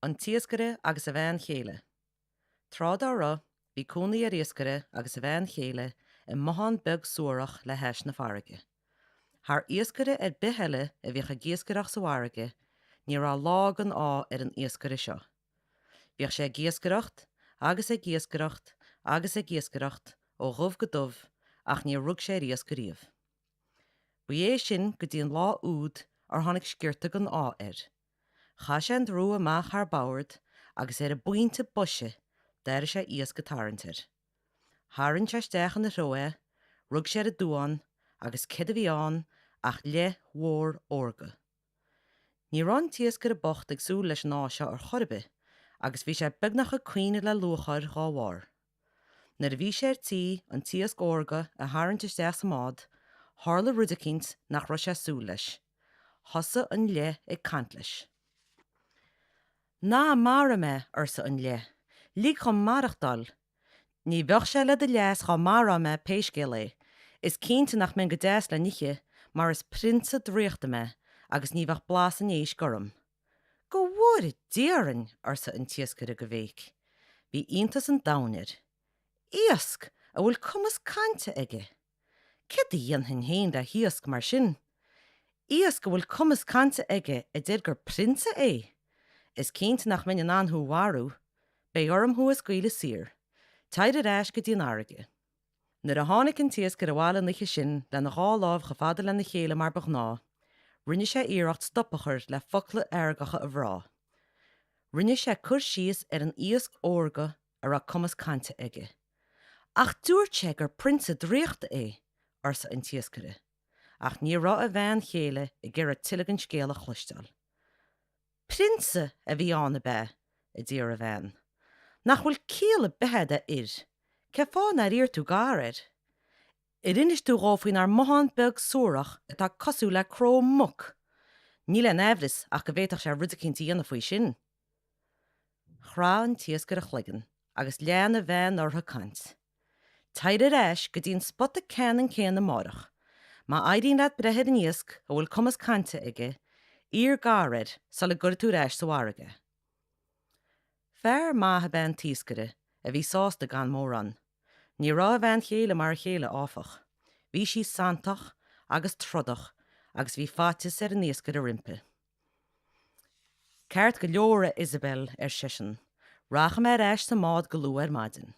An tIascaire agus a Bhean Chéile. Tráth dá raibh, bhí cónaí ar iascaire agus a bhean chéile i mbothán beag suarach le hais na farraige. Thar iascaire ar bith eile a bhíodh ag iascaireacht sa bhfarraige, ní raibh lá den ádh ar an iascaire seo. Bhíodh sé ag iascaireacht agus ag iascaireacht agus ag iascaireacht ó dhubh go dubh ach níor rug sé ar iasc ariamh. Ba é sin go dtí an lá úd ar tháinig sciorta den ádh air. Chaith sé an drua amach thar bord agus ar an bpointe boise d'airigh sé iasc ag tarraingt air. Tharraing sé isteach ina threo é, rug sé ar an duán agus céard a bhí ann ach leith mhór órga. Ní raibh an t-iascaire bocht ag súil leis an ádh seo ar chor ar bith agus bhí sé beagnach ag caoineadh le lúcháir dhá bharr. Nuair a bhí sé ar tí an t-iasc órga a tharraingt isteach sa mbád, tharla rud eicínt nach raibh sé ag súil leis. Thosaigh an leith ag caint leis. Ná maraigh mé, arsa an leith. Lig dhom maireachtáil. Ní bheadh sé le do leas dhá marófá mé pé scéal é. Is cinnte nach mbeinn go deas le n-ithe, mar is prionsa draíochta mé agus ní bheadh blas an éisc orm. Go bhfóire Dia orainn! arsa an t-iascaire go bhéic. Bhí iontas an domhain air. Iasc a bhfuil cumas cainte aige! Céard a dhéanfainn féin le hiasc mar sin? Iasc a bhfuil cumas cainte aige a deir gur prionsa é! Is cinnte nach mbeinn in ann thú a mharú. Beidh orm thú a scaoileadh saor. Téir ar ais go dtí an fharraige. Nuair a tháinig an t-iascaire abhaile an oíche sin lena dhá láimh chomh fada lena chéile mar ba ghnáth, rinne sé iarracht stop a chur le focla fheargacha a mhná. Rinne sé cur síos ar an iasc órga a raibh cumas cainte aige. Ach dúirt sé gur prionsa draíochta é! arsa an t-iascaire. Ach ní raibh a bhean chéile ag iarraidh tuilleadh den scéal a chloisteáil. Prionsa a bhí ann ab ea? a d'iarr a bhean. Nach bhfuil ciall ar bith a'd a fhir? Cén fáth nár iarr tú gar air? Ar inis tú dhó faoinár mbothán beag suarach atá cosúil le cró muc? Níl aon aimhreas ach go bhféadfadh sé rud eicínt a dhéanamh faoi sin. Chraith an t-iascaire a chloigeann agus lean a bhean uirthi caint. Téir ar ais go dtí an spota ceannann céanna amáireach. Má éiríonn leat breith ar an iasc a bhfuil cumas cainte aige, iarr gar air sula gcuirfidh tú ar ais sa bhfarraige é. Fear maith ab ea an t-iascaire, a bhí sásta gan mórán. Ní raibh a bhean chéile mar a chéile, áfach. Bhí sí santach agus trodach agus bhí faitíos ar an iascaire roimpi. Ceart go leor, a Isabel, ar seisean, rachaidh mé ar ais sa mbád go luath ar maidin.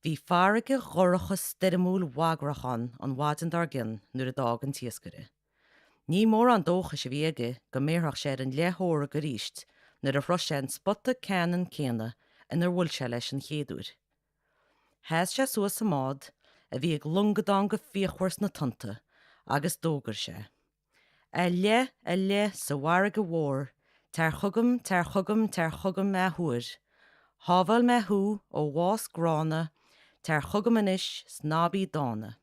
Bhí farraige dhorcha stoirmiúil bhagrach ann an mhaidin dár gcionn nuair a d'fhág an t-iascaire. Ní mórán dóchais a bhí aige go mbéarfadh sé ar an leith órga arís nuair a shrois sé an spota ceannann céanna inar bhuail sé leis an chéad uair. Sheas sé suas sa mbád, a bhí ag longadán go fíochmhar sna tonnta, agus d'fhógair sé. A leith, a leith, sa bhfarraige mhór, tar chugam, tar chugam, tar chugam athuair. Shábháil mé thú ó bhás gránna, tar chugam anois 's ná bí dána.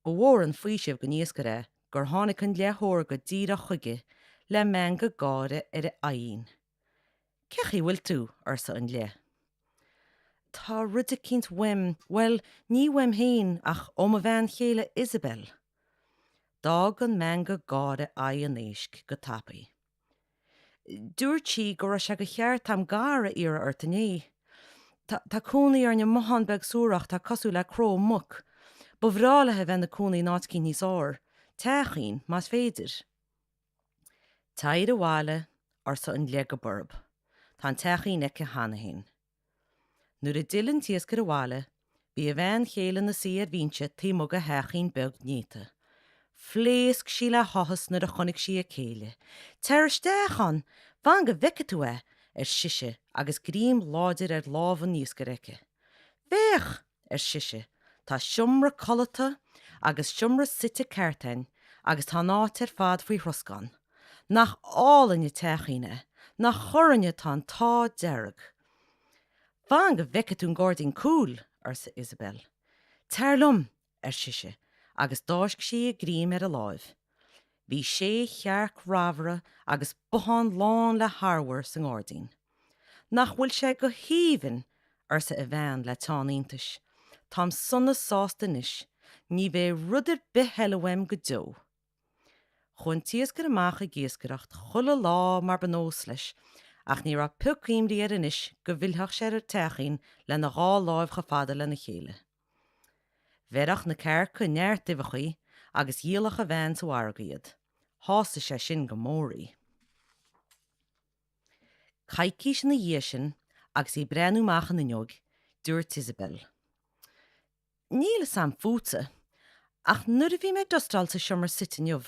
Ba mhór an faoiseamh don iascaire gur tháinig an leith órga díreach chuige le meangadh gáire ar a aghaidhín. Cén chaoi bhfuil tú? arsa an leith. Tá rud eicínt uaim, bhuel, ní uaim féin ach ó mo bhean chéile Isabel. D'fhág an meangadh gáire aghaidh an éisc go tapaidh. Dúirt sí go raibh sé de cheart a'm gar a iarraidh ort inné. Tá, tá cónaí orainn i mbothán beag suarach atá cosúil le cró muc. Ba bhreá léi a bheith ina cónaí in áit eicínt níos fhearr, teachín, más féidir. Téir abhaile, arsa an leith go borb. Tá an teachín aici cheana féin. Nuair a d'fhill an t-iascaire abhaile, bhí a bhean chéile ina suí ar bhinse taobh amuigh de theachín beag néata. Phléasc sí le háthas nuair a chonaic sí a céile. Tar isteach ann! Fan go bhfeice tú é! ar sise agus greim láidir ar lámh an iascaire aici. Féach! ar sise, tá seomra codlata agus seomra suite ceart a'inn agus tá an áit ar fad faoi throscán. Nach álainn an teachín é! Nach orainne atá an t-ádh dearg! Fan go bhfeice tú an gairdín cúil! arsa Isabel. Tar liom! ar sise agus d'fháisc sí a greim ar a láimh. Bhí sé chearc ramhra agus bothán lán le harbhar sa ngairdín. Nach bhfuil sé go haoibhinn! arsa a bhean le teann iontais. Táim sona sásta anois. Ní bheidh rud ar bith eile uaim go deo. Chuaigh an t-iascaire amach ag iascaireacht chuile lá mar ba nós leis ach ní raibh pioc imní air anois go bhfillfeadh sé ar an teachín lena dhá láimh chomh fada lena chéile. Bheirfeadh na cearca neart uibheachaí agus dhíolfadh a bhean sa mhargadh iad. Shásaigh sé sin go mór í. Coicís ina dhiaidh sin agus í ag breathnú amach an fhuinneoig, dúirt Isabel, Níl fhios a'm fútsa, ach nuair a bhí mé ag dustáil sa seomra suite inniu,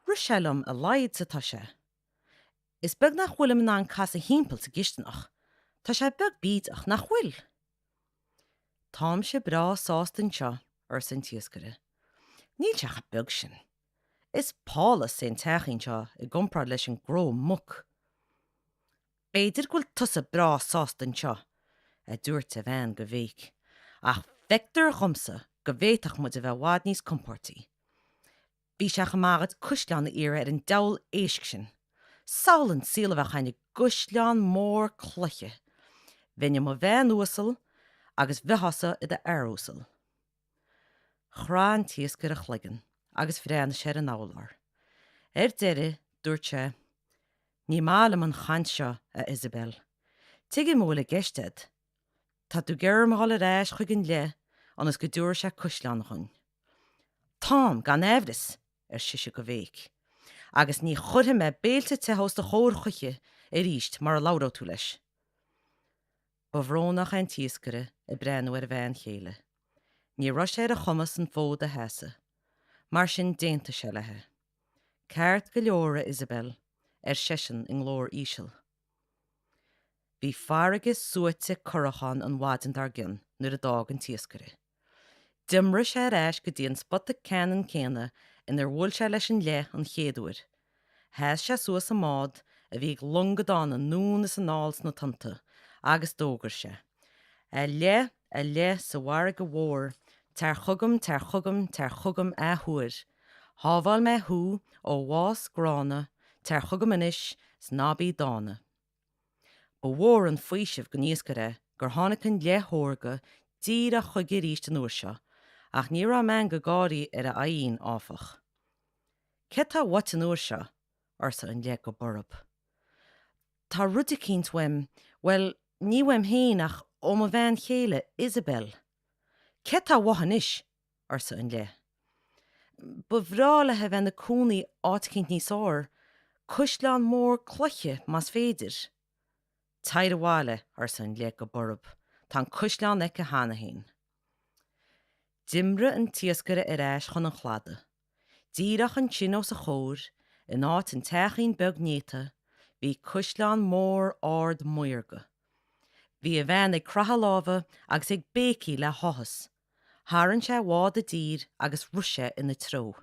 rith sé liom a laghad is atá sé. Is beag nach bhfuilim in ann casadh thimpeall sa gcisteanach. Tá sé beag bídeach, nach bhfuil? Táimse breá sásta anseo, arsa an t-iascaire. Níl sé chomh beag sin. Is pálás é an teachín seo i gcomparáid leis an gcró muc. B'fhéidir go bhfuil tusa breá sásta anseo, a dúirt a bhean go bhéic, ach feictear dhomsa go bhféadfadh muid a bheith i bhfad níos compóirtí. Bhí sé chomh maith agat cuisleán a iarraidh ar an diabhal éisc sin. Samhlaigh an saol a bheadh againn i gcuisleán mór cloiche. Bheinn i mo bhean uasal agus bheifeása i d'fhear uasal. Chroith an t-iascaire a chloigeann agus bhreathnaigh sé ar an urlár. Ar deireadh, dúirt sé, Ní maith liom an chaint seo, a Isabel. Tuigim a bhfuil i gceist agat. Tá tú ag iarraidh orm a dhul ar ais chuig an liath ionas go dtabharfaidh sé cuisleán dhúinn. Táim, gan aimhreas! ar sise go béic. Agus ní chuirfidh mé béilte te os do chomhair choíche arís mura labhróidh tú leis. Ba bhrónach é an t-iascaire ag breathnú ar a bhean chéile. Ní raibh sé ar a chumas an fód a sheasamh. Mar sin d'aontaigh sé léi. Ceart go leor, a Isabel, ar seisean i nglór íseal. Bhí farraige suaite corrach ann an mhaidin dár gcionn nuair a d'fhág an t-iascaire. D'iomair sé ar ais go dtí an spota ceannann céanna inar bhuail sé leis an liath an chéad uair. Sheas sé suas sa mbád, a bhí ag longadán anonn is anall sna tonnta, agus d'fhógair sé, A liath, a liath sa bhfarraige mhór, tar chugam, tar chugam, tar chugam athuair. Shábháil mé thú ó bhás gránna, tar chugam anois 's ná bí dána. Ba mhór an faoiseamh don iascaire gur tháinig an liath órga díreach chuige arís an uair seo, ach ní raibh meangadh gáirí ar a aghaidhín, áfach. Céard tá uait an uair seo? arsa an liath go borb. Tá rud eicínt uaim, bhuel, ní uaim féin ach ó mo bhean chéile, Isabel. Céard tá uaithi anois? arsa an liath. Ba bhreá léi a bheith ina cónaí áit eicínt níos fearr, cuisleán mór cloiche, más féidir. Téir abhaile, arsa an liath go borb, tá an cuisleán aici cheana féin. D'iomair an t-iascaire ar ais chun an chladaigh. Díreach ansin os a chomhair, in áit an teachín beag néata, bhí cuisleán mór ard maorga. Bhí a bhean ag croitheadh lámha agus ag béicíl le háthas. Tharraing sé a bhád i dtír agus rith sé ina treo.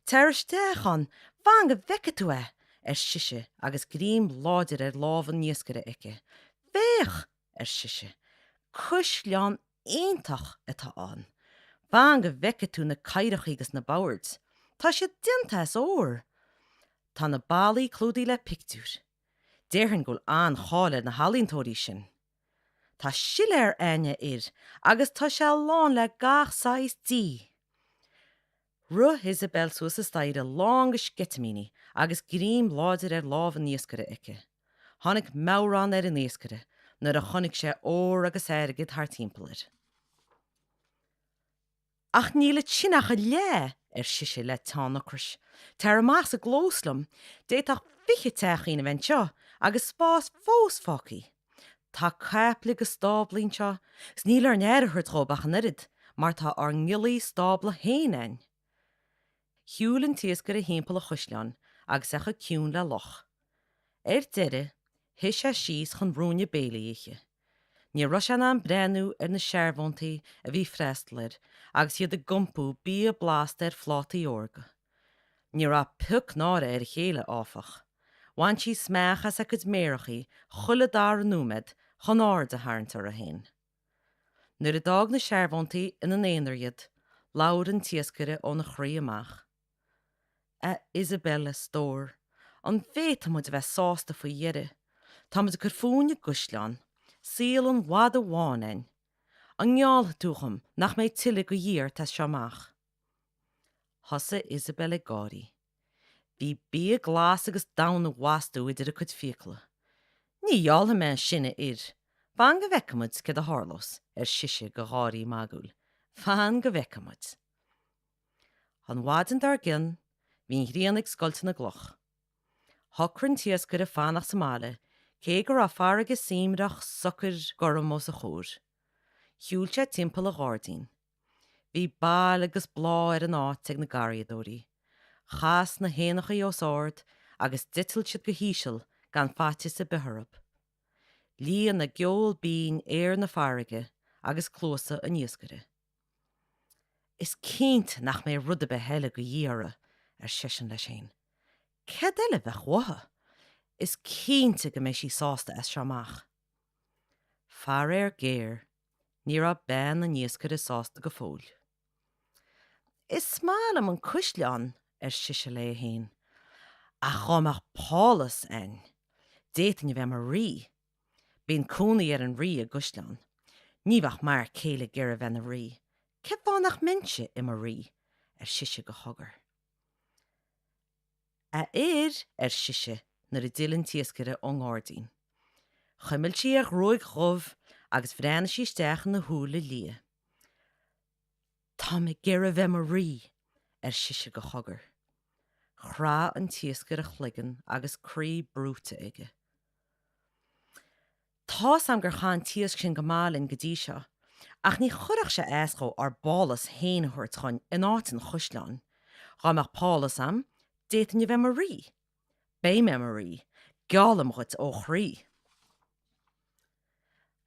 Tar isteach ann, fan go bhfeice tú é! ar sise agus greim láidir ar lámh an iascaire aici. Féach! ar sise. Cuisleán iontach atá ann. Fan go bhfeice tú na cathaoireachaí agus na boird. Tá siad déanta as ór! Tá na ballaí clúdaithe le pictiúir. Déarfainn go bhfuil an-cháil ar na healaíontóirí sin. Tá siléar aithne air agus tá sé lán le gach saghas dí. Rith Isabel suas an staighre lán go sceitimíní agus greim láidir ar lámh an iascaire aici. Tháinig meabhrán ar an iascaire nuair a chonaic sé ór agus airgead thart timpeall air. Ach níl ansin ach a leath, ar sise le teann ocrais. Tar amach sa gclós liom. D'fhéadfadh 20 teachín a bheith anseo agus spás fós fágtha. Tá caiple agus stáblaí anseo, 's níl orainn aire a thabhairt dhóibh ach an oiread, mar tá ár ngiollaí stábla féin a'inn. Shiúil an t-iascaire thimpeall an chuisleáin agus é chomh ciúin le luch. Ar deireadh, shuigh sé síos chun ruainne béile a ithe. Ní raibh sé in ann breathnú ar na searbhóntaí a bhí ag freastal air agus iad ag iompú bia blasta ar phlátaí órga. Ní raibh pioc náire ar a chéile, áfach. Bhain sí smeach as a cuid méarachaí chuile dara nóiméad chun aird a tharraingt uirthi féin. Nuair a d'fhág na searbhóntaí ina n-aonar iad, labhair an t-iascaire óna chroí amach. A Isabel, a stór, an bhféadfaidh muid a bheith sásta faoi dheireadh? Tá muid ag cur fúinn i gcuisleán, saol an mhada bháin a'inn. An ngeallfaidh tú dhom nach mbeidh tuilleadh de dhíth ort as seo amach? Thosaigh Isabel ag gáirí. Bhí bia glas agus donn á bhastú idir a cuid fiacla. Ní gheallfaidh mé sin, a fhir. Fan go bhfeicfidh muid céard a tharlós, ar sise de gháirí magúil. Fan go bhfeicfidh muid. An mhaidin dár gcionn, bhí an ghrian ag scoilteadh na gcloch. Shocraigh an t-iascaire fanacht sa mbaile, cé go raibh farraige suaimhneach socair gorm os a chomhair. Shiúil sé timpeall an ghairdín. Bhí bail agus bláth ar an áit ag na garraíodóirí. Chas na héanachaí os ard agus d'eitil siad go híseal gan faitíos ar bith orthu. Líon a gceol binn aer na farraige agus cluasa an iascaire. Is cinnte nach mbeidh rud ar bith eile de dhíth orthu, ar seisean leis féin. Céard eile a bheadh uathu? Is cinnte go mbeidh sí sásta as seo amach. Faraor géar, ní raibh bean an iascaire sásta go fóill. Is maith liom an cuisleán, ar sise léi féin, ach dhá mbeadh pálás a'inn, d'fhéadfainn a bheith mo rí. Bíonn cónaí ar an rí i gcuisleán. Ní bheadh m'fhear céile ag iarraidh a bheith ina rí. Cén fáth nach mbeinnse i mo rí? ar sise go cogar. A fhir, ar sise nuair a d'fhill an t-iascaire ón ngairdín. Chuimil sí a ghruaig dhubh agus bhreathnaigh sí isteach ina shúile liath. Táim ag iarraidh a bheith mo rí, ar sise go cogar. Chraith an t-iascaire a chloigeann agus croí brúite aige. Tá's a'm gur chaith an t-iasc sin go maith linn go dtí seo, ach ní chuirfeadh sé as dhó ár bpálás féin a thabhairt chugainn in áit an chuisleáin. Dhá mbeadh pálás a'm, d'fhéadfainn a bheith mo rí. Beidh mé mo rí, geallaim dhuit ó chroí.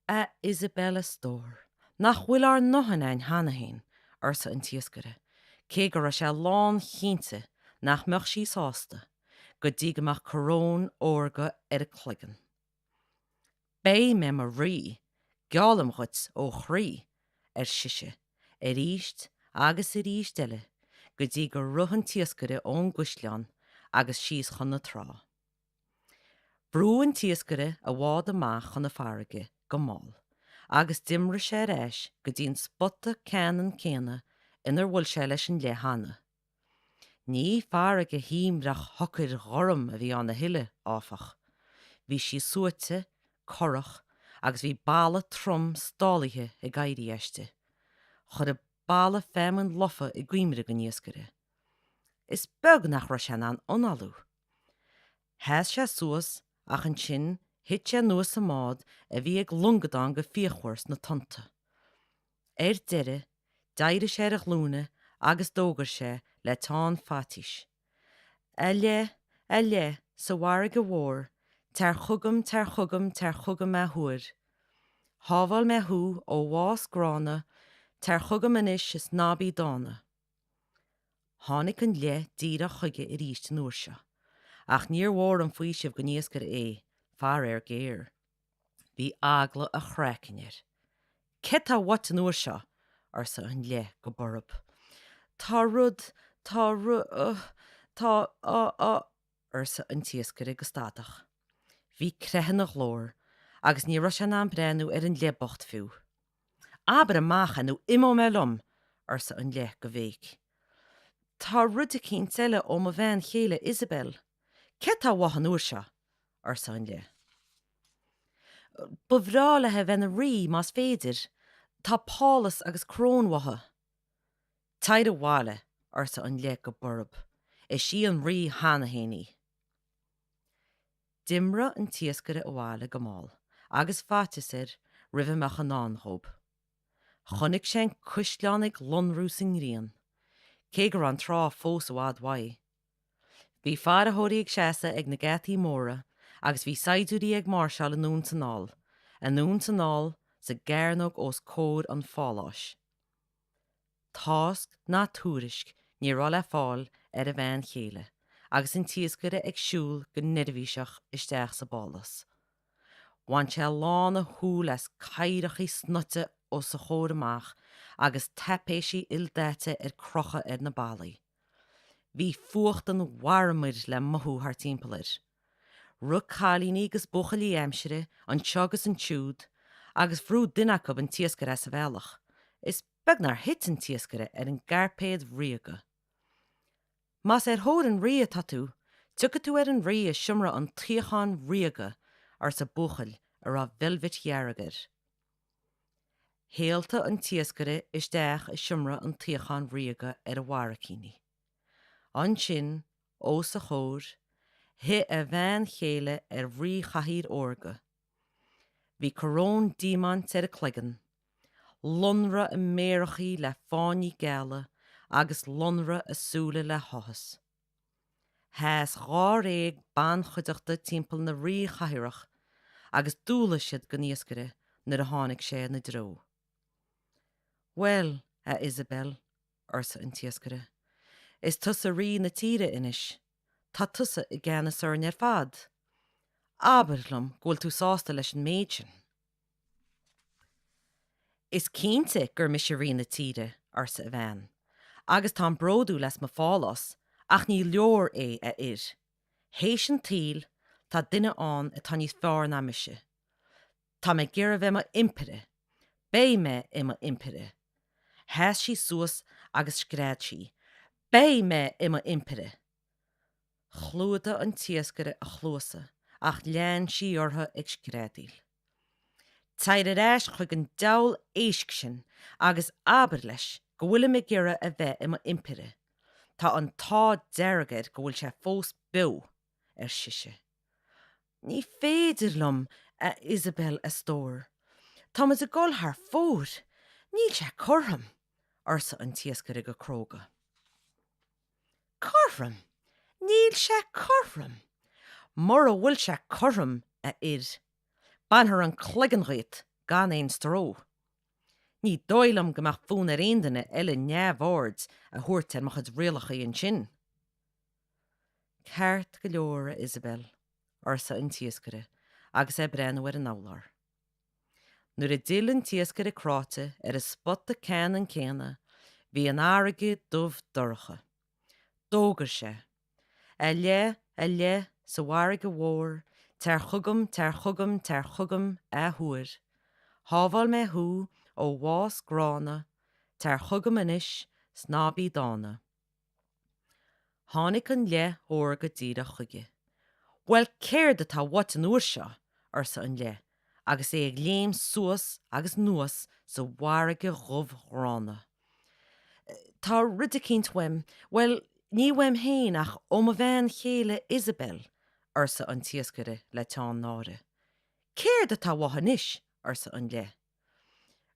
A Isabel, a stór, nach bhfuil ár ndóthain a'inn cheana féin, arsa an t-iascaire, cé go raibh sé lánchinnte nach mbeadh sí sásta go dtí go mbeadh coróin órga ar a cloigeann. Beidh mé mo rí, geallaim dhuit ó chroí, ar sise, arís agus arís eile go dtí gur rith an t-iascaire ón gcuisleán agus síos chun na trá. Bhrúigh an t-iascaire a bhád amach chun na farraige go mall agus d'iomraigh sé ar ais go dtí an spota ceannann céanna inar bhuail sé leis an leith cheana. Ní farraige shuaimhneach shocair ghorm a bhí ann a thuilleadh, áfach. Bhí sí suaite, corrach, agus bhí balla trom stálaithe ag éirí aisti. Chuir an balla feamainn lofa i gcuimhne don iascaire. Is beag nach raibh sé in ann análú. Sheas sé suas ach ansin thit sé anuas sa mbád a bhí ag longadán go fíochmhar sna tonnta. Ar deireadh, d'éirigh sé ar a ghlúine agus d'fhógair sé le teann faitís, A leith, a leith, sa bhfarraige mhór, tar chugam, tar chugam, tar chugam athuair. Shábháil mé thú ó bhás gránna, tar chugam anois is ná bí dána. Tháinig an leith díreach chuige arís an uair seo, ach níor mhór an faoiseamh don iascaire é, faraor géar. Bhí eagla a chraicinn air. Céard tá uait an uair seo? arsa an leith go borb. Tá rud, tá ru, tá, á, á, arsa an t-iascaire go stadach. Bhí creathadh ina ghlór agus ní raibh sé in ann breathnú ar an leith bocht fiú. Abair amach é nó imeoidh mé liom! arsa an leith go bhéic. Tá rud eicínt eile ó mo bhean chéile Isabel. Céard tá uaithe an uair seo? arsa an leith. Ba bhreá léi a bheith ina rí, más féidir. Tá pálas agus coróin uaithi. Téir abhaile, arsa an leith go borb. Is í an rí cheana féin í. D'iomraigh an t-iascaire abhaile go mall agus faitíos air roimh a mbeadh i ndán dhób. Chonaic sé an cuisleán ag lonrú sa ngrian, cé go raibh an trá fós i bhfad uaidh. Bhí fairtheoirí ag seasamh ag na geataí móra agus bhí saighdiúirí ag máirseáil anonn 's anall, anonn 's anall sa gcearnóg os comhair an pháláis. Tásc ná tuairisc ní raibh le fáil ar a bhean chéile agus an t-iascaire ag siúl go neirbhíseach isteach sa bpálás. Bhain sé lán a shúl as cathaoireachaí snoite os a chomhair amach agus taipéisí ildaite ar crochadh ar na ballaí. Bhí fuacht an mharmair le mothú thart timpeall air. Rith cailíní agus buachaillí aimsire anseo agus ansiúd agus bhrúigh duine acu an t-iascaire as a bhealach. Is beag nár thit an t-iascaire ar an gcairpéad ríoga. Más ar thóir an rí atá tú, Tiocfaidh tú ar an rí i seomra an tsuíocháin ríoga, arsa buachaill a raibh veilbhit dhearg air. Théaltaigh an t-iascaire isteach i seomra an tsuíocháin ríoga ar a bharraicíní. Ansin, os a chomhair, shuigh a bhean chéile ar ríchathaoir órga. Bhí coróin diamaint ar a cloigeann, lonradh a méarachaí le fáinní geala agus lonradh a súile le háthas. Sheas dháréag banchuideachta timpeall na ríchathaoireach agus d'umhlaigh siad don iascaire nuair a tháinig sé ina dtreo. Bhuel, a Isabel, arsa an t-iascaire, is tusa rí na tíre anois, tá tusa i gceannas orainn ar fad. Abair liom go bhfuil tú sásta leis an méid sin. Is cinnte gur mise rí na tíre, arsa a bhean, agus táim bródúil as mo phálás, ach ní leor é, a fhir. Théis an tsaoil, tá duine ann atá níos fearr ná mise. Tá mé ag iarraidh a bheith i mo impire! Beidh mé i mo impire! Sheas sí suas agus scread sí, Beidh mé i mo impire! Chlúdaigh an t-iascaire a chluasa ach lean sí uirthi ag screadaíl. Téir ar ais chuig an diabhal éisc sin agus abair leis go bhfuilim ag iarraidh a bheith i mo impire. Tá an t-ádh dearg air go bhfuil sé fós beo, ar sise. Ní féidir liom, a Isabel, a stór. Táimid ag dul thar fóir. Níl sé cothrom, arsa an t-iascaire go cróga. Cothrom? Níl sé cothrom! Mura bhfuil sé cothrom, a fhir, bainfear an cloigeann dhíot gan aon stró. Ní dóigh liom go mbeadh fonn ar aon duine eile neamhaird a thabhairt ar mo chuid rialacha ansin. Ceart go leor, a Isabel, arsa an t-iascaire agus é ag breathnú ar an urlár. Nuair a d'fhill an t-iascaire cráite ar a spota ceannann céanna, bhí an fharraige dubh dorcha. D'fhógair sé, A leith, a leith, sa bhfarraige mhór, tar chugam, tar chugam, tar chugam, athuair. Shábháil mé thú ó bhás gránna, tar chugam anois 's ná bí dána. Tháinig an leith órga díreach chuige. Bhuel, céard atá uait an uair seo? arsa an leith agus é ag léim suas agus anuas sa bhfarraige dhubh ghránna. Tá rud eicínt uaim, bhuel, ní uaim féin ach ó mo bhean chéile Isabel, arsa an t-iascaire le teann náire. Céard atá uait anois? arsa an leith.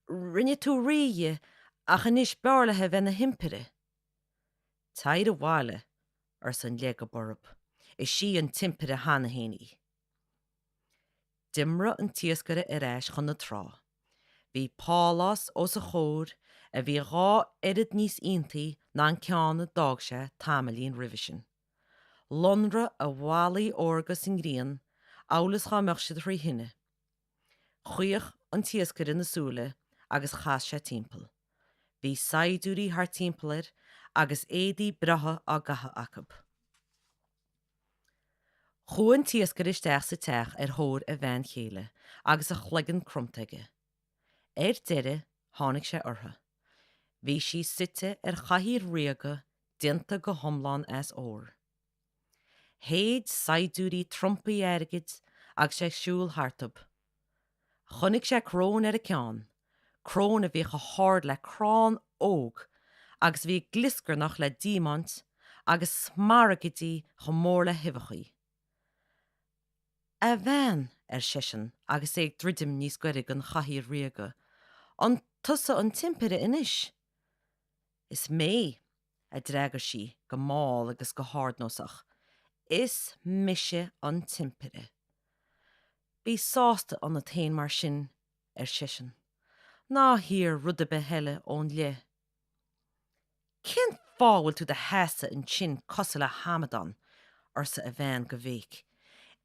Rinne tú rí dhi ach anois b'fhearr léi a bheith 'na himpire. Téir abhaile, arsa an leith go borb, is í an t-impire cheana féin í. D'iomraigh an t-iascaire ar ais chun na trá. Bhí pálás os a chomhair a bhí a dhá oiread níos iontaí ná an ceann a d'fhág sé tamaillín roimhe sin. Lonradh a bhallaí órga sa ngrian amhail is dá mbeadh siad thrí thine. Chaoch an t-iascaire na súile agus chas sé timpeall. Bhí saighdiúirí thart timpeall air agus éadaí breátha á gcaitheamh acu. Chuaigh an t-iascaire isteach sa teach ar thóir a bhean chéile agus a chloigeann cromta aige. Ar deireadh tháinig sé uirthi. Bhí sí suite ar chathaoir ríoga déanta go hiomlán as ór. Shéid saighdiúirí trumpaí airgid agus é ag siúl thartub. Chonaic sé coróin ar a ceann, coróin a bhí chomh hard le crann óg agus a bhí ag glioscarnach le diamaint agus smaragaidí chomh mór le huibheachaí. A bhean, ar seisean agus é ag druidim níos gaire don chathaoir ríoga, an tusa an t-impire anois? Is mé, a d'fhreagair sí go mall agus go hardnósach, is mise an t-impire. Bí sásta ionat féin mar sin, ar seisean. Ná hiarr rud ar bith eile ón leith. Cén fáth a bhfuil tú do sheasamh ansin cosúil le hamadán? arsa a bhean go béic.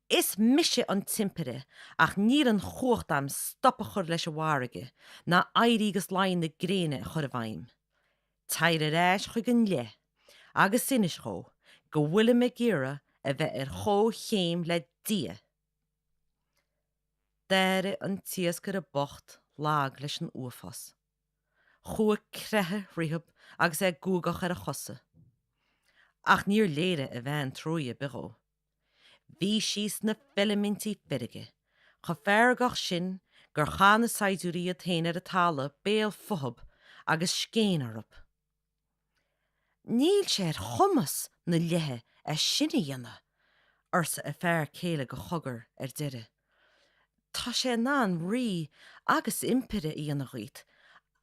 Is mise an t-impire ach níl an chumhacht a'm stop a chur leis an bhfarraige ná éirí agus luí na gréine a chur i bhfeidhm. Téir ar ais chuig an leith agus inis dhó go bhfuilim ag iarraidh a bheith ar chomhchéim le Dia! D'éirigh an t-iascaire bocht lag leis an uafás. Chuaigh creathadh thríothab agus é ag guagach ar a chosa. Ach níor léirigh a bhean truaí ar bith dhó. Bhí sí sna feilimintí feirge, chomh feargach sin gur chaith na saighdiúirí iad féin ar an talamh béal fúthub agus scéin orthub. Níl sé ar chumas na leithe é sin a dhéanamh, arsa a fear céile go cogar ar deireadh. Tá sé in ann rí agus impire a dhéanamh dhíot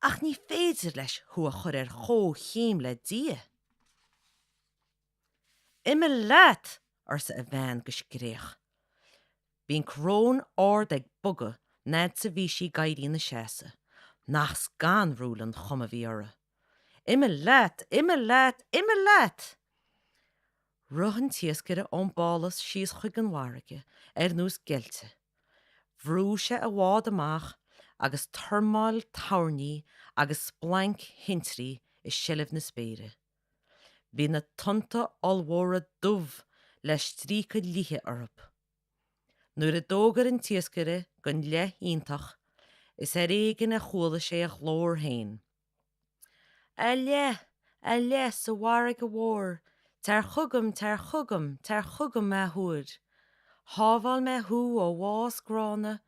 ach ní féidir leis thú a chur ar chomhchéim le Dia. Imigh leat! arsa a bhean go scréach. Bhí an coróin ard ag bogadh an fhad 's a bhí sí ag éirí ina seasamh. Nach scanrúil an chuma a bhí uirthi. Imigh leat! Imigh leat! Imigh leat! Rith an t-iascaire ón bpálás síos chuig an bhfarraige ar nós geilte. Bhrú sé a bhád amach agus tormáil toirní agus splanc thintrí i seilbh na spéire. Bhí na tonnta ollmhóra dubh le stríoca liatha orthu. Nuair a d'fhógair an t-iascaire don leith iontach, is ar éigin a chuala sé a ghlór féin. A leith! A leith sa bhfarraige mhór, tar chugam, tar chugam, tar chugam athuair. Shábháil mé thú ó bhás gránna,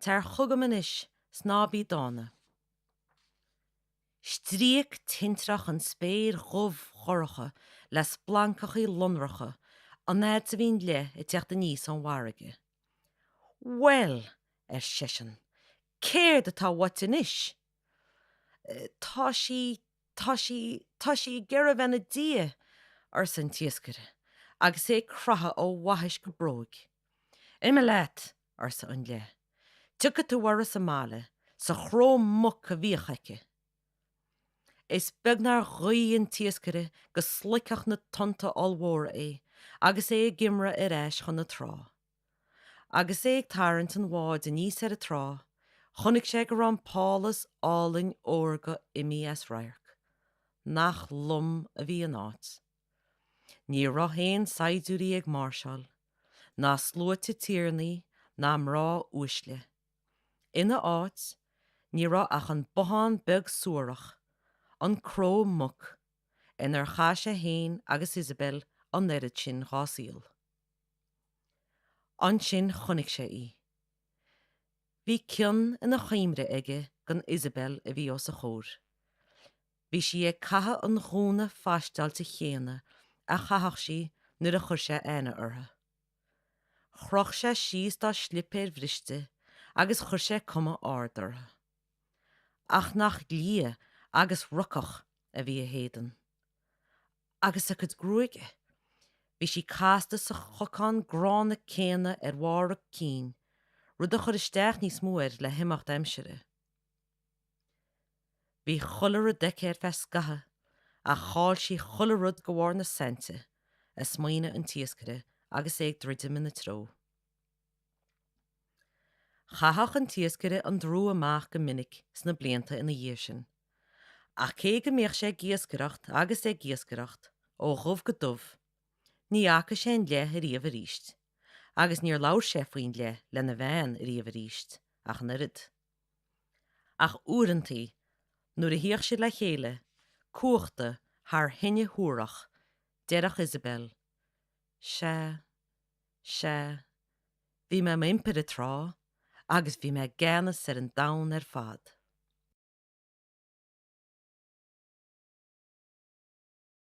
tar chugam anois 's ná bí dána. Stríoc tintreach an spéir dhubh dhorcha le splancachaí lonracha an fhad 's a bhí an leith ag teacht aníos ón bhfarraige. Bhuel! ar seisean, céard atá uait anois? Tá sí, tá sí, tá sí ag iarraidh a bheith ina dia! arsa an t-iascaire, agus é ag croitheadh ó bhaithis go bróig. Imigh leat! arsa an leith. Tiocfaidh tú uirthi sa mbaile, sa chró muc a bhíodh aici. Is beag nár ghuigh an t-iascaire go sloigfeadh na tonnta ollmhóra é agus é ag iomramh ar ais chun na trá. Agus é ag tarraingt an bháid aníos ar an trá, chonaic sé go raibh an pálas álainn órga imithe as radharc. Nach lom a bhí an áit. Ní raibh aon saighdiúirí ag máirseáil, ná sluaite tiarnaí ná mná uaisle. Ina áit, ní raibh ach an bothán beag suarach, an cró muc, inar chaith sé féin agus Isabel an oiread sin dhá saol. Ansin chonaic sé í. Bhí cion ina chuimhre aige den Isabel a bhí os a chomhair. Bhí sí ag caitheamh an ghúna phaisteáilte chéanna a chaitheadh sí nuair a chuir sé aithne uirthi. Chroch sé síos dá slipéir bhriste agus chuir sé cuma ard orthu. Ach nach liath agus rocach a bhí a héadan. Agus a cuid gruaige! Bhí sí casta sa chocán gránna céanna ar bharr a cinn, rud a chuir isteach níos mó air le himeacht aimsire. Bhí chuile rud aici ar feadh scathaimh ach chaill sí chuile rud de bharr na sainte, a smaoinigh an t-iascaire agus é ag druidim ina treo. Chaitheadh an t-iascaire an drú amach go minic sna blianta ina dhiaidh sin. Ach cé go mbíodh sé ag iascaireacht agus ag iascaireacht ó dhubh go dubh, ní fhaca sé an leith ariamh aríst, agus níor labhair sé faoin leith lena bhean ariamh aríst ach an oiread. Ach uaireantaí, nuair a shuíodh siad le chéile, cuachta thar thine shuarach, deireadh Isabel, Sea, sea, bhí mé i m'impire tráth, agus bhí mé i gceannas ar an domhan ar fad.